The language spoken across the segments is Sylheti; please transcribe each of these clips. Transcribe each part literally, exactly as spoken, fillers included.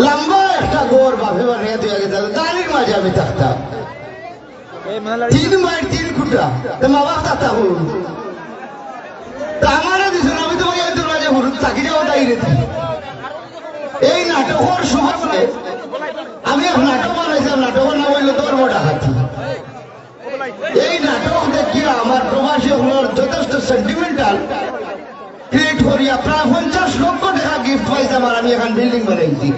লম্বা একটা ঘর বাপে বানাইয়া দিয়া গেছে, তার মাঝে আমি থাকতাম। তিন মাইল তিন খুঁটা, তো মা বাপ থাকতা হুন। তা আমারে দিছইন, আমি তো ভাই এত মাঝে হুরুত থাকি যাও তাই রে। এই নাটকর সময় আমি এক নাটক বানাইছিলাম, নাটকর নাম হইল ধর্ম ডাকাতি। এই নাটক দেখিয়া আমার প্রবাসী অকলর যথেষ্ট সেন্টিমেন্টাল ক্রিয়েট করিয়া প্রায় পঞ্চাশ লক্ষ টাকা গিফট পাইছলাম, আর আমি এখন বিল্ডিং বানাইছি।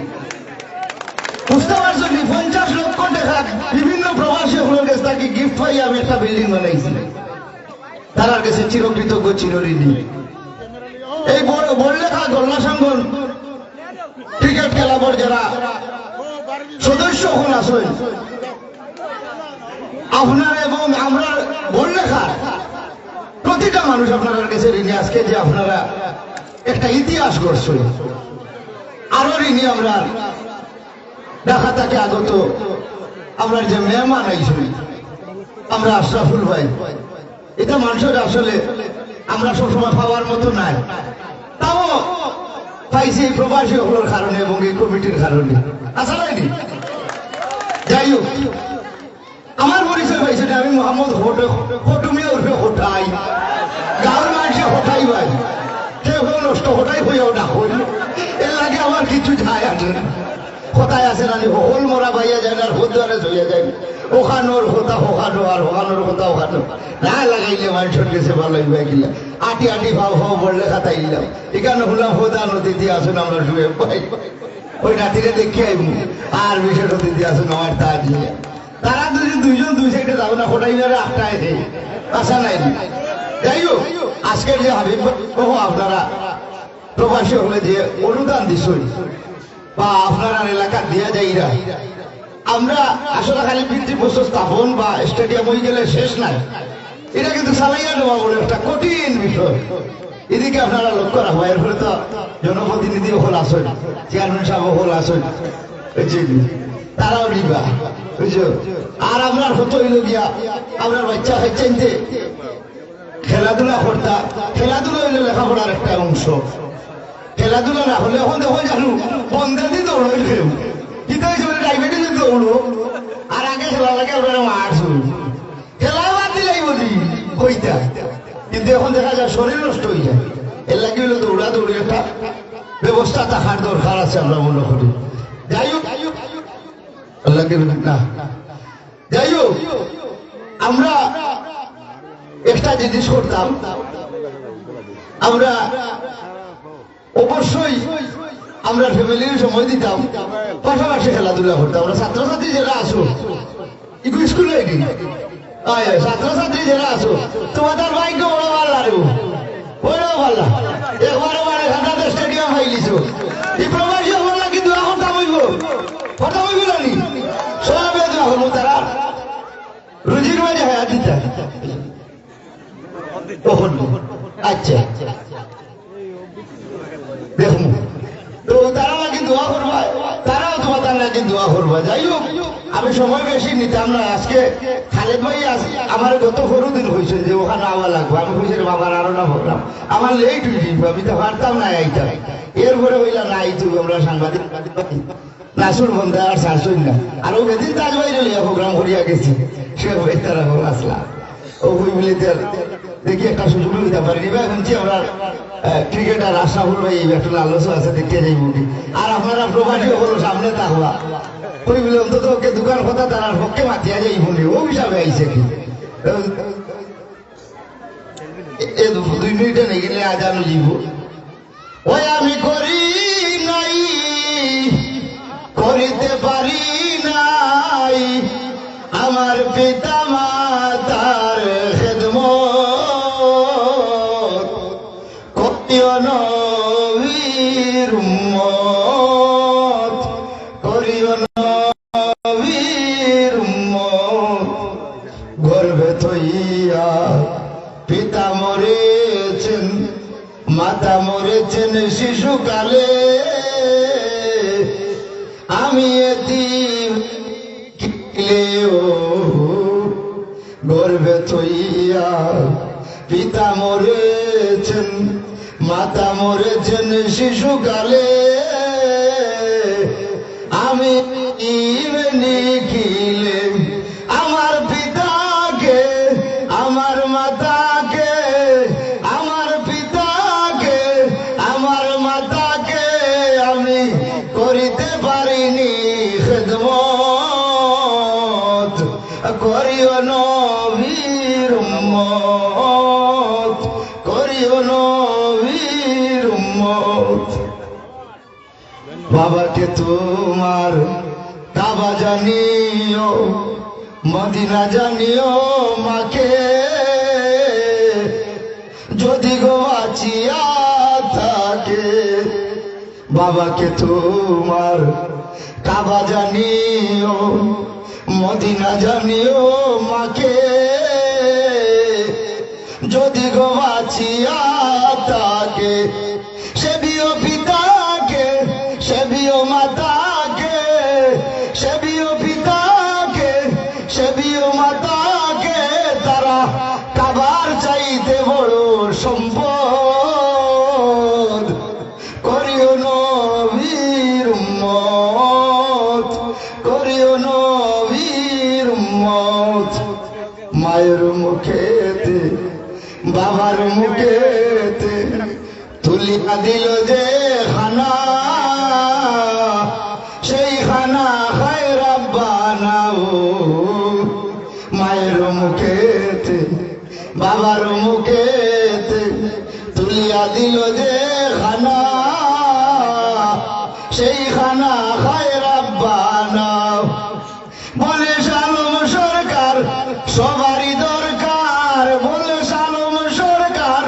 বুঝতে পারছো নি? পঞ্চাশ লক্ষ টাকা বিভিন্ন প্রবাসী অকলর কাছ থাকি গিফট পাইয়া আমি একটা বিল্ডিং বানাইছি। তারার কাছে চিরকৃতজ্ঞ, চিরঋণী। এই বড়, বড়লেখা গল্লা সংঘর ক্রিকেট ক্লাবর যারা সদস্য অকল আছইন, আপনারা এবং আমরা বড়লেখার প্রতিটা মানুষ আপনারার কাছে ঋণী। আজকে যে আপনারা একটা ইতিহাস গড়ছইন, আরো ঋণী আমরা ঢাকা থাকি আগত আমরা যে মেহমান আইছইন, আমরা আশরাফুল ভাই, এটা মানুষের আসলে আমরা সবসময় পাওয়ার মতো নাই, তাও পাইছি এই প্রবাসী অকলর কারণে এবং এই কমিটির কারণে। আশা নাইনি? যাই হোক, আমার পরিচয় পাইছে না, আমি মোহাম্মদ হোট-, হোটুমিয়া উর্ফে হোটাই। গাঁওর মানষে হোটাই ভাই, কেউ কেউ নষ্ট হোটাই হইয়াও না হইল। এর লাগে আমার কিছু যায় আসে না। কথায় আছে না, হকল মরা বাইয়া যায় না, আর হদ্দারে চলিয়া যায়। ওখানোর কথা ওখানো, আর ওখানোর কথা ওখানো। না লাগাইলে মানষর গেছে ভালো হইবা কিলা। আটি আটি ফাও ফাও বললে খাতাইলাম। এখানে হুলা ফোদা নদীতে আসুন, আমরা শুয়ে পাই। ওই নাতিরে দেখি আইমু। আর বিশেষ অতিথি আসুন আমার তাজ নিয়ে। তারা যদি দুইজন দুই সাইডে যাবে না, কোটাই মেরে আটকায় দেয়। আশা নাই। যাই হোক, আজকের যে হাবিব ভাই, ওহ, আপনারা প্রবাসী হলে যে অনুদান দিছইন, বা আপনারার এলাকা দিয়া যাইরা। আমরা আসলে খালি ভিত্তিপ্রস্তর স্থাপন বা স্টেডিয়াম হয়ে গেলে শেষ নাই, এটা কিন্তু চালাইয়া নেওয়া বড় একটা কঠিন বিষয়। এদিকে আপনারা লক্ষ্য রাখবা, এরপরে তো জনপ্রতিনিধি হল আসইন, চেয়ারম্যান সাহেব হল আসইন, বুঝছেন? তারাও নিবা, বুঝছো? আর আপনার কত হইল গিয়া, আপনার বাচ্চা খাইছেন যে খেলাধুলা করতা, খেলাধুলা হইলে লেখাপড়ার একটা অংশ। খেলাধুলা না হলে এখন দেখো জানো, বন্ধেদি দৌড়াই ফেরু। কিতা হয়েছে বলে ডায়াবেটিস দৌড়ো, আর আগে খেলা লাগে আপনারা মার শুরু। খেলা বাদ দিলাই বলি, কইতা। কিন্তু এখন দেখা যায় শরীর নষ্ট হয়ে যায়। এর লাগে হইলো দৌড়া দৌড়ি একটা ব্যবস্থা থাকার দরকার আছে, আমরা মনে করি। যাই হোক, আল্লাহ কে না। যাই হোক, আমরা একটা জিনিস করতাম, আমরা অবশ্যই আমরা ফ্যামিলির সময় দিতাম, পাশাপাশি খেলাধুলা করতাম। আমরা ছাত্রছাত্রী যারা আছো, ইগু স্কুলে এগি, আয়, আয়, ছাত্রছাত্রী যারা আছো, তোমাদের ভাগ্য বড় ভালো লাগবো, বড় ভালো। একবারে বারে খাতাতে স্টেডিয়াম পাইলিছো। এই প্রবাসী হল নাকি দোয়া করতাম হইব, কথা হইব না নি? সবে দোয়া করবো তারা। রুজির মাঝে হায়াত দিতা। কখন? আচ্ছা। দেখুন। তো তারা নাকি দোয়া করবা, তারাও তোমাদের নাকি দোয়া করবা। যাই হোক, আমি সময় বেশি নিতাম না। আজকে খালেদ ভাই আজ-, আমার গত পরশু দিন কইছেন যে ওখানে আওয়া লাগবো। আমি কইছি, "রে বাবা, আরো না প্রোগ্রাম, আমার লেট হয়ে যাইব, আমি তো পারতাম না আইতাম।" এরপরে কইলা, "না, এই তুই আমরা সাংবাদিক।" নাসুর বন্দা আর সারসুর না। আর ও বেদিন তাজ ভাইরে লইয়া প্রোগ্রাম করিয়া গেছি। সে ভাই তারা বল আসলা। ও কই বলে তার দেখি একটা সুযোগ নিতে পারি। এবার শুনছি আমরা, আহ, ক্রিকেটার আশরাফুল ভাই এই একটা লালসও আছে, দেখতে যাইব কি। আর আপনারা প্রবাসী হলো সামনে থাকবা। কই বলে অন্তত ওকে দোকান কথা তার পক্ষে মাতিয়া যাইব নি। ও হিসাবে আইছে কি? এ, এ দু-, দুই মিনিটে নেই গেলে আজান হইব। ওই আমি করি নাই, করিতে পারি নাই আমার পিতা মাতার খেদমত। করিও নবীর উম্মত, করিও নবীর উম্মত। গর্ভে থইয়া পিতা মরেছেন, মাতা মরেছেন শিশুকালে, আমি এতিম কিলেও গর্ভে থইয়া পিতা মরেছেন, মাতা মরেছেন শিশুকালে। বাবাকে তোমার কাবা জানিও, মদিনা জানিও মাকে, যদি গো বাঁচিয়া থাকে। বাবাকে তোমার কাবা জানিও, মদিনা জানিও মাকে, যদি গো বাঁচিয়া থাকে। সেবিও পিতাকে, সেবিও মাতাকে, সেবিও পিতাকে, সেবিও মাতাকে, তারা কাবার চাইতে বড় সম্পদ। করিও নবীর উম্মত, করিও নবীর উম্মত। মায়ের মুখেতে, বাবার মুখেতে তুলিয়া দিল যে খানা, সেই খানা খায় রাব্বানা। ও মায়ের মুখেতে, বাবার মুখেতে তুলিয়া দিল যে খানা, সেই খানা খায় রাব্বানা। বলে শালম সরকার সবারই দরকার, বলে শালম সরকার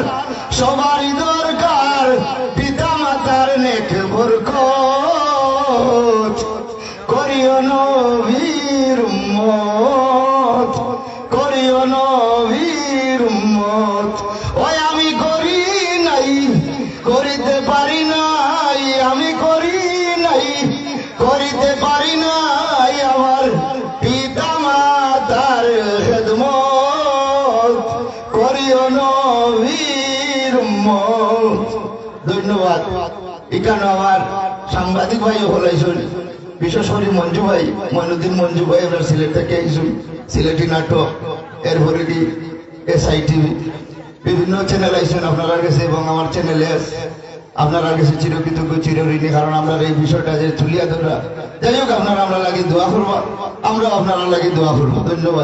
সবারই দরকার, পিতা মাতার নেক বরকত। করিও নবীর উম্মত, করিও নবীর উম্মত। ওই আমি করি নাই, করিতে পারি নাই, আমি করি নাই, করিতে পারি নাই আমার পিতা মাতার খেদমত। করিও নবীর উম্মত। ধন্যবাদ। এখানে আমার সাংবাদিক ভাই হকল আইছইন, বিশেষ করে মঞ্জু ভাই, মইনুদ্দিন মঞ্জু ভাই, আমরা সিলেট থাকি আইছইন, সিলেটি নাটক, এরপরে কি এসআই টিভি, বিভিন্ন চ্যানেল আইছইন আপনারার গেছে এবং আমার চ্যানেলে আপনারার গেছে চিরকৃতজ্ঞ, চিরঋণী, কারণ আমরার এই বিষয়টা যে তুলিয়া ধরা। যাই হোক, আপনারা আমরার লাগি দোয়া করবা, আমরাও আপনারার লাগি দোয়া করবো। ধন্যবাদ।